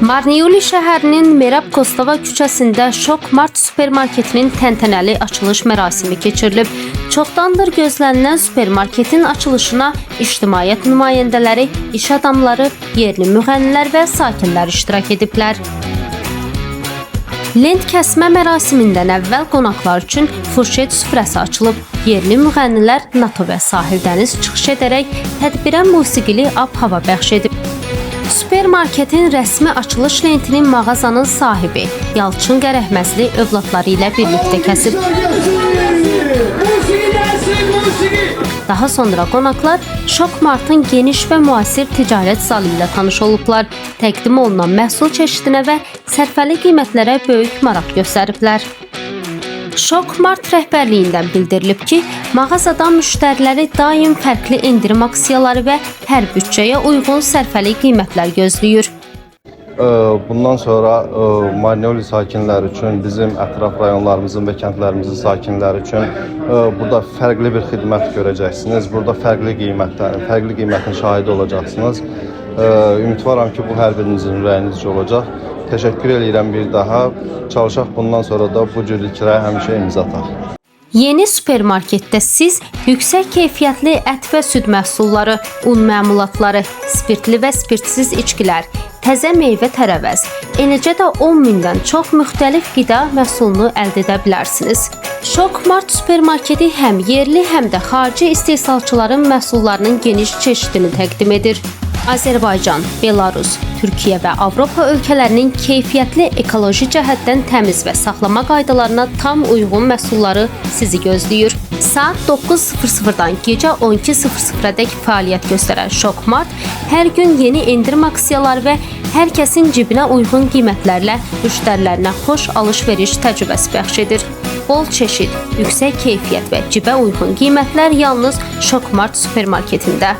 Marneuli şəhərinin Merab Kostova küçəsində Şok Mart supermarketinin təntənəli açılış mərasimi keçirilib. Çoxdandır gözlənilən supermarketin açılışına ictimaiyyət nümayəndələri, iş adamları, yerli müğənnilər və sakinlər iştirak ediblər. Lent kəsmə mərasimindən əvvəl qonaqlar üçün furşet süfrəsi açılıb. Yerli müğənnilər NATO və Sahil Dəniz çıxış edərək tədbirə musiqili ab-hava bəxş edib. Supermarketin rəsmi açılış lentini mağazanın sahibi Yalçın Qərəhməzli övladları ilə birlikdə kəsib. Musiqi gəlsin, musiqi! Daha sonra qonaqlar Şok Martın geniş və müasir ticarət zalı ilə tanış olublar. Təqdim olunan məhsul çeşidinə və sərfəli qiymətlərə böyük maraq göstəriblər. Şok Mart rəhbərliyindən bildirilib ki, mağazada müştəriləri daim fərqli endirim aksiyaları və hər büdcəyə uyğun sərfəli qiymətlər gözləyir. Bundan sonra Marneuli sakinləri üçün, bizim ətraf rayonlarımızın və kəndlərimizin sakinləri üçün burada fərqli bir xidmət görəcəksiniz. Burada fərqli qiymətlərin, fərqli qiymətin şahidi olacaqsınız. Ümidvaram ki, bu hər birinizin ürəyinizcə olacaq. Təşəkkür eləyirəm bir daha. Çalışaq bundan sonra da bu cür ilklərə həmişə imza ataq. Yeni supermarketdə siz yüksək keyfiyyətli ət və süd məhsulları, un məmulatları, spirtli və spirtsiz içkilər, təzə meyvə tərəvəz, eləcə də 10 mindən çox müxtəlif qida məhsulunu əldə edə bilərsiniz. Şok Mart supermarketi həm yerli, həm də xarici istehsalçıların məhsullarının geniş çeşidini təqdim edir. Azərbaycan, Belarus, Türkiyə və Avropa ölkələrinin keyfiyyətli, ekoloji cəhətdən təmiz və saxlama qaydalarına tam uyğun məhsulları sizi gözləyir. Saat 9:00-dan gecə 12:00-dək fəaliyyət göstərən Şok Mart hər gün yeni endirim aksiyaları və hər kəsin cibinə uyğun qiymətlərlə müştərilərinə xoş alış-veriş təcrübəsi bəxş edir. Bol çeşid, yüksək keyfiyyət və cibə uyğun qiymətlər yalnız Şok Mart supermarketində.